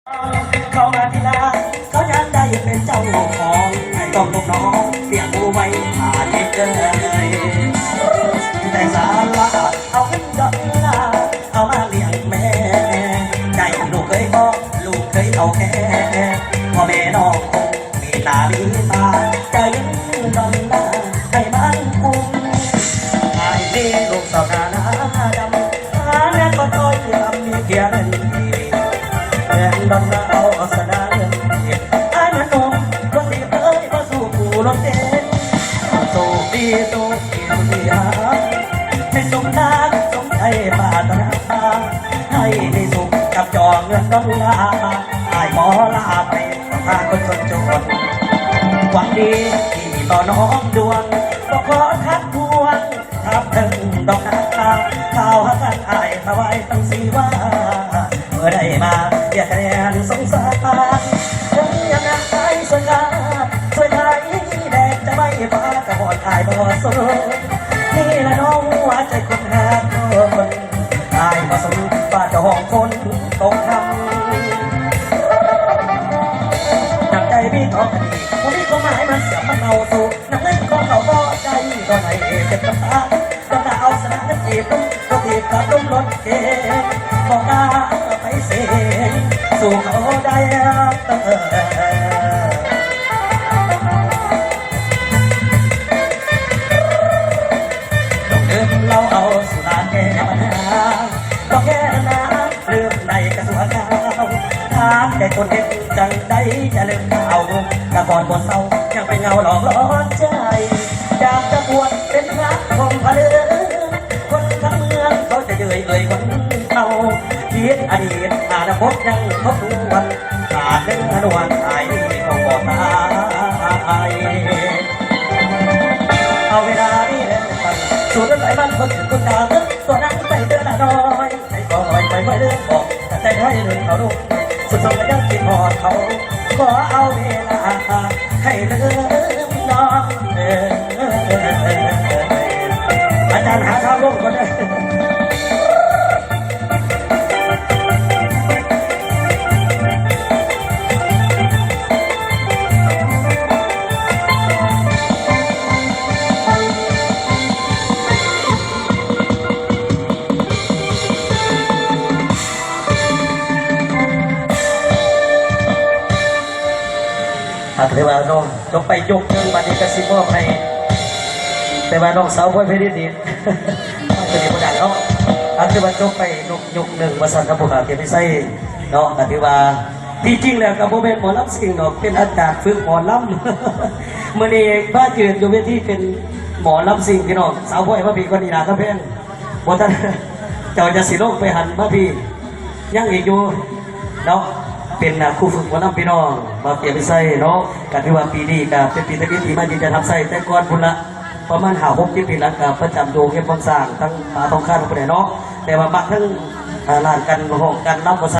ເຂົ້າມາທີ່ລາວ ເຂົາຢາກໄດ້ເປັນເຈົ້າຂອງ ໃຫ້ຕ້ອງລູກນ້ອງ ລ້ຽງດູໄວ້ຖ້າເດັກເອີຍ. ແຕ່ສາລາເອົາເງິນດອນລາ ເອົາມາລ້ຽງແມ່ ໄດ້ລູກເຂີຍບໍ່ ລູກເຂີຍເຖົ້າແກ່ ພໍ່ແມ່ນ້ອງຄົງມີໜ້າມີຕາ ຈະຢືມດອນລາໃຫ້ມັນກຸ້ມ. ອ້າຍມີລູກສາວໜ້າດຳ ຖານະກໍຕ້ອຍຕ່ຳ ມີພຽງເງິນກີບ ເງິນດອນລາເອົາຊະນະເງິນກີບ ອ້າຍມາໜຸ່ມລົດຖີບເອີຍ ບໍ່ສູ້ຜູ້ລົດເກັງ ໂຊກດີ ໂຊກດີ ໃຫ້ສົມນາມສົມໃຈປາດຖະໜາ ໃຫ້ໄດ້ສຸກກັບຈອງເງິນດອນລາ ອ້າຍຂໍລາໄປ ພາຄົນຈົນຈົນ ຫວັງດີທີ່ມີຕໍ່ນ້ອງດວງ ບໍ່ຂໍທັກທ້ວງ ຖາມເຖິງດອກນາ ຂ້າວຫາກັນອ້າຍຖວາຍທັງສີ່ວາ ເມື່ອໄດ້ມາ ວຽກແດນສົງສານ ເຖິງຍາມນາອ້າຍຊ່ວຍການ ຊ່ວຍໄຖ່ແບກຈະໄວ້ ຟ້າຈະຮ້ອນອ້າຍບໍ່ສົນ ນີ້ລະນ້ອງຫົວໃຈຄົນຮັກຄົນ ອ້າຍບໍ່ສົນວ່າຈະຮ້ອງຝົນຕົກຄ່ຳ ນ້ຳໃຈມີຕໍ່ກັນອີກ ບໍ່ມີຄວາມໝາຍ ມັນເສື່ອມມັນເນົ່າ ສູ້ນ້ຳເງິນຂອງເຂົາບໍ່ໄດ້ ກໍໄດ້ເຈັບນ້ຳຕາ ນ້ຳຕາເອົາຊະນະເງິນກີບ ລົມລົດຖີບກັບລົມລົດເກັງ ບໍ່ກ້າໄປເສງສູ້ເຂົາໄດ້. ນ້ອງດື່ມເຫຼົ້າເອົາສຸລາແກ້ບັນຫາ ບໍ່ແກ້ບັນຫາ ລືມໄດ້ກະຊົ່ວຄາວ ຖາມແຕ່ຄົນເຮັດຈັ່ງໃດຈະລືມເຂົາ ລະກ່ອນບໍ່ເຊົາ ຍັງໄປເຫງົາຫຼອກຫຼອນໃຈ ຢາກຈະບວດເປັນພະຄົມພະເລີ ຄົນທັງເມືອງເຂົາຈະເຍີ້ຍເອີຍຄົນເກົ່າ ອະດີດອະດີດ ອະນາຄົດຍັງທົບທວນ ອາດເຫຼືອນວນອ້າຍຄົງບໍ່ຕາຍ ເອົາເວລານີ້ແຫຼະ ສູ້ກັນໄປມັນບໍ່ຖືກຄຸນດາວ ຕົວນັ້ນໃສ່ເທື່ອລະນ້ອຍ ໃຫ້ກໍໄປເມື່ອເລື່ອງອອກ ແຕ່ໃຫ້ເລື່ອງເຂົາລົງ ສຸດສອງກໍຍັງຄິດຮອດເຂົາ ຂໍເອົາເວລາໃຫ້ເລື່ອງນ້ອງເອີຍ ອາຈານຫາທາງລົງກ່ອນເດີ. ອ່າ ຖືວ່ານ້ອງຈົບໄປຍົກໜຶ່ງ ບັດນີ້ກະຊິມອບໃຫ້ ແຕ່ວ່ານ້ອງສາວພອຍໄພລິດນີ້ ຕົວນີ້ບໍ່ໄດ້ເນາະ ອ່າ ຖືວ່າຈົບໄປຍົກ ຍົກໜຶ່ງວ່າຊັ້ນ ກັບຜູ້ບ່າວເກຍມວິໄຊເນາະ ກະຖືວ່າ ທີ່ຈິງແລ້ວກະບໍ່ແມ່ນໝໍລຳຊິງດອກ ເປັນອາຈານຝຶກໝໍລຳ ມື້ນີ້ມາເຈີຢູ່ເວທີເປັນໝໍລຳຊິງ ພີ່ນ້ອງ ສາວພອຍມາພີ້ກ່ອນນີ້ນະ ກຳແພງ ບໍ່ທັນ ເຈົ້າຈະຊິລົງໄປຫັ້ນມາພີ້ ຍັງອີກຢູ່ເນາະ ເປັນຄູຝຶກໝໍລຳ ພີ່ນ້ອງ ບ່າວເກຍມວິໄຊເນາະ ກະຖືວ່າປີນີ້ກະເປັນປີທຳອິດທີ່ມາຢືນຢັນຮັບໃຊ້ ແຕ່ກ່ອນພຸ້ນລະ ປະມານຫ້າຫົກເຈັດປີຫຼັງກະປະຈຳຢູ່ເຂດວັງຊ້າງ ທາງປ່າທອງຄານພຸ້ນແຫຼະເນາະ ແຕ່ວ່າມັກທັງ ອ່າ ດ້ານການຮ້ອງການລຳ